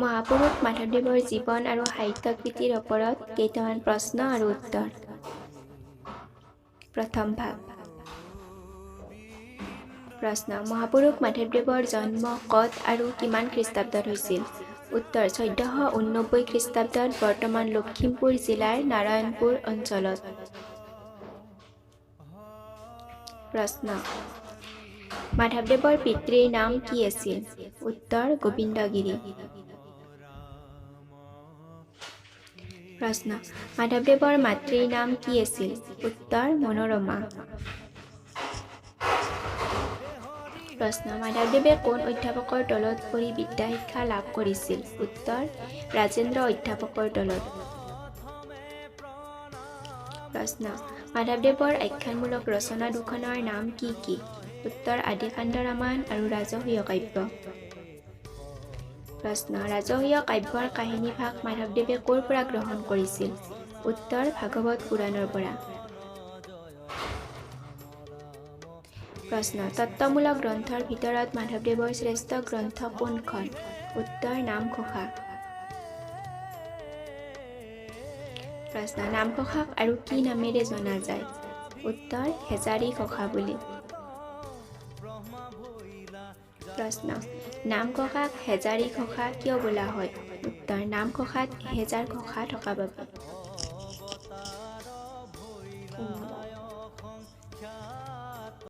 মহাপুৰুষ মাধৱদেৱৰ জীৱন আৰু সাহিত্যকৃতিৰ ওপৰত কেইটামান প্ৰশ্ন আৰু উত্তৰ। প্ৰথম ভাগ। প্ৰশ্ন: মহাপুৰুষ মাধৱদেৱৰ জন্ম ক'ত আৰু কিমান খ্ৰীষ্টাব্দত হৈছিল? উত্তৰ: 1489 খ্ৰীষ্টাব্দত বৰ্তমান লখিমপুৰ জিলাৰ নাৰায়ণপুৰ অঞ্চলত। প্ৰশ্ন: মাধৱদেৱৰ পিতৃৰ নাম কি আছিল? উত্তৰ: গোবিন্দগিৰি। প্ৰশ্ন: মাধৱদেৱৰ মাতৃৰ নাম কি আছিল? উত্তৰ: মনোৰমা। প্ৰশ্ন: মাধৱদেৱে কোন অধ্যাপকৰ তলত পঢ়ি বিদ্যাশিক্ষা লাভ কৰিছিল? উত্তৰ: ৰাজেন্দ্ৰ অধ্যাপকৰ তলত। প্ৰশ্ন: মাধৱদেৱৰ আখ্যানমূলক ৰচনা দুখনৰ নাম কি কি? উত্তৰ: আদিকাণ্ড ৰামায়ণ আৰু ৰাজসূয় কাব্য। প্ৰশ্ন: ৰাজসূয় কাব্যৰ কাহিনীভাগ মাধৱদেৱে ক'ৰ পৰা গ্ৰহণ কৰিছিল? উত্তৰ: ভাগৱত পুৰাণৰ পৰা। প্ৰশ্ন: তত্ত্বমূলক গ্ৰন্থৰ ভিতৰত মাধৱদেৱৰ শ্ৰেষ্ঠ গ্ৰন্থ কোনখন? উত্তৰ: নামঘোষা। প্ৰশ্ন: নামঘোষাক আৰু কি নামেৰে জনা যায়? উত্তৰ: হেজাৰী ঘোষা বুলি। প্ৰশ্ন: নামঘোষাক হেজাৰী ঘোষা কিয় বোলা হয়? উত্তৰ: নামঘোষাত 1000 ঘোষা থকা বাবে।